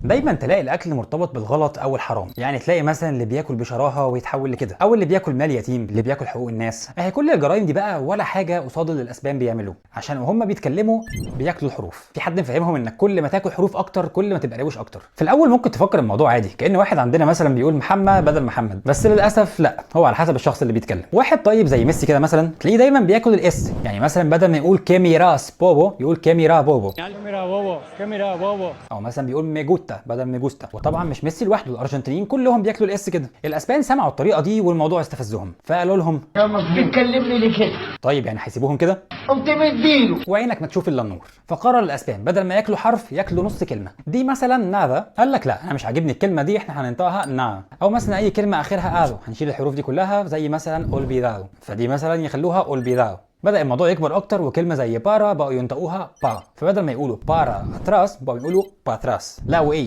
دايما تلاقي الاكل مرتبط بالغلط او الحرام، يعني تلاقي مثلا اللي بياكل بشراهه ويتحول لكده، او اللي بياكل مال يتيم، اللي بياكل حقوق الناس. اهي كل الجرائم دي بقى ولا حاجة قصاد اللي الاسبان بيعملوه، عشان وهم بيتكلموا بياكلوا الحروف. في حد مفهمهم انك كل ما تاكل حروف اكتر كل ما تبقى روش اكتر. في الاول ممكن تفكر الموضوع عادي، كأن واحد عندنا مثلا بيقول محمد بدل محمد، بس للاسف لا، هو على حسب الشخص اللي بيتكلم. واحد طيب زي ميسي كده مثلا تلاقيه دايما بياكل ال S، يعني مثلا بدل ما يقول qué miras bobo يقول qué mira bobo، qué mira bobo، qué mira bobo. او مثلا بيقول me gusta بدل me gusta. وطبعا مش ميسي لوحده، الارجنتينيين كلهم بياكلوا ال S كده. الاسبان سمعوا الطريقة دي والموضوع استفزهم، فقالوا لهم بتكلمني ليه كده؟ طيب يعني هيسيبوهم كده؟ قمت مديله وعينك ما تشوف الا النور. فقرر الاسبان بدل ما ياكلوا حرف ياكلوا نص كلمة. دي مثلا nada، قال لك لا انا مش عاجبني الكلمة دي، احنا هننطقها نا. او مثلا اي كلمة اخرها ado هنشيل الحروف دي كلها، زي مثلا olvidado، فدي مثلا يخلوها olvidao. بدأ الموضوع يكبر اكتر، وكلمه زي para بقوا ينطقوها pa، فبدل ما يقولوا para atrás بقوا يقولوا pa atrás. لا وايه